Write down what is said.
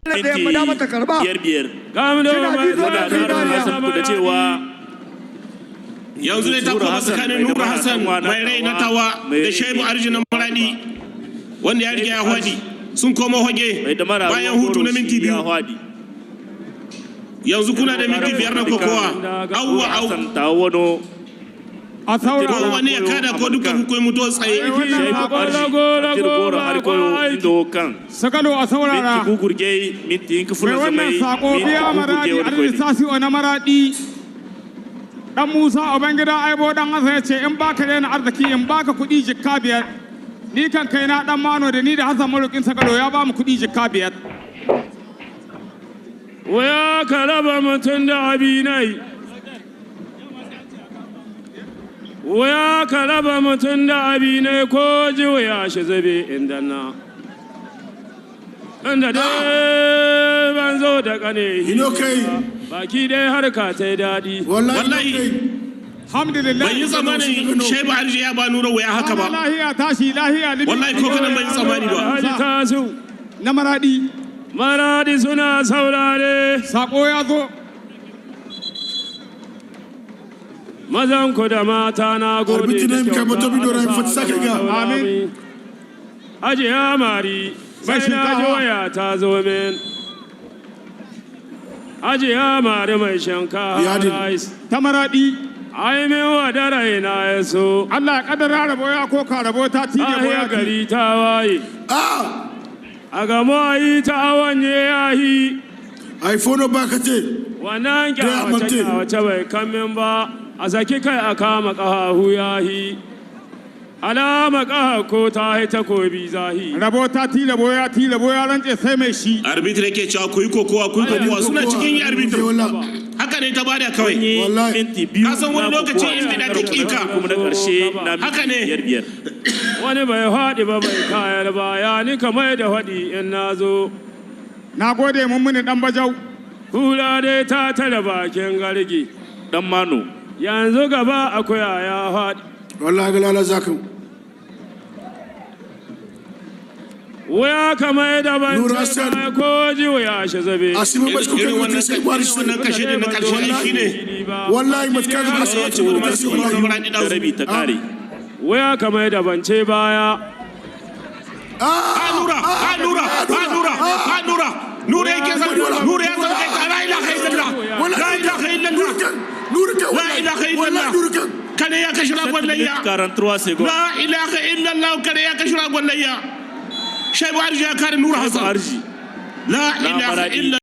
Da yamma dama ta karba. Biyar biyar. Gamdo Kina mai ji dole Muna sai ƙara dariya. tunatar muku da cewa Yanzu ne ta Nura koma Hassan tsakanin mai Nura dabara Hassan ɗan wana mai rai na Tawa, Tawa mai da rai Shaibu Arji na Maradi, wanda ya riga ya hwadi, sun komo hoge mai damara bayan ruwan hutu goro na minti shi ya 2. hwadi. Yanzu kuna da minti 5 na kokowa. Awwa Nura au Hassan Tawono. A saurara. Ko wani ya kada ko duka ku koyi mutuwa tsaye. Shaibu Arji Rago, Abdir Goro har koyo rago, indo kan. Sakalo, a saurara. Minti gugurge, minti inka Mai fula wannan zamai sako minti biya gugurge Maradi wani Alhaji koyi. Sasi'o na Maradi, Dan Musa Ubangida Aibo Dan Hassan, ya ce in baka rena arziki in baka kuɗi jikka 5. Ni kan kai na dan Mano da ni da Hassan Marokin Sakalo ya ba mu kuɗi jikka 5. Wuya ka raba mutum da abinai. Wuya ka raba mutum da abinai, ko ji wuya shi zube inda na. Inda dai ban zo da kane. Ino kai. Baki dai harka ta yi daɗi. Wallahi. Wallahi. Ino kai. Alhamdulillah. Ban yi tsammanin Shaibu Arji ya ba Nura wuya haka ba. Lahiya tashi lahiya libi. Wallahi ko kanan ban yi tsammani ba. Alhaji Tasu. Na Maradi. Maradi suna saurare. Sako ya zo. Mazan ku da mata, na gode Arbitri da ne kyauta kai mata bido aka ran sa fat saka ga. aka Amin. Hajiya Mari, Mai sai na ji shinkawa. waya ta zo min. Hajiya Mari mai shinkawa Yadin. rice. Ta Maradi. Ai min wa da raina ya so. Allah ya kaddara rabo ya koka rabo ta tije Ahiya boya ti. gari ta waye. Ah. A gamo a yi ta awanye yahi. iPhone ba ka ce. Wannan Da kyawace mante. kyawace bai kamin ba. A saki kai a kama ƙahahu yahi. Alama ƙaha ko ta yi takobi zahi. Rabo ta ti rabo ya ti rabo ya rance sai mai shi. Arbitr yake cewa ku yi kokowa, ku yi kokowa, suna cikin yi arbitr. Wallahi. Haka ne ta bada kawai. Yi Wallahi. minti 2 Ka san wani na lokaci kokowa in bida ta cikin ƙi ka. kuma na ƙarshe na Haka minti ne. biyar biyar. Wani bai haɗi ba bai kayar ba, ya ni kamar da haɗi in na zo. Na gode mummuni dan Bajau. Kula dai ta tare bakin gargi. Dan Mano. Yanzu gaba akuya ya haɗi. Wallahi ga lala zaka. Wuya kamar da ban Nura ce Hassan. ba ko ji wuya shi zabe. Asibi ba ku kai Irin mutum wannan sai ba irin shi. wannan kashe na karshe ai shine. Wallahi matka ga ba sai Ya ce wani masu wallahi. Maradi Da rabi ta kare. Wuya kamar da ban ce baya. Ah, Nura, ah, Nura, ah, Nura, ah, Nura. Nura yake zan, Nura ya zan kai ta. La ilaha illallah. La ilaha illallah. Nurkan. La ilaha illallah. Wallahi nurkan. Kare ya kashe ragon layya. 43 secondes. La ilaha illallah, kare ya kashe ragon layya. Shaibu Arji ya kare Nura Hassan. Arji. La Na ilaha Maradi. illallah.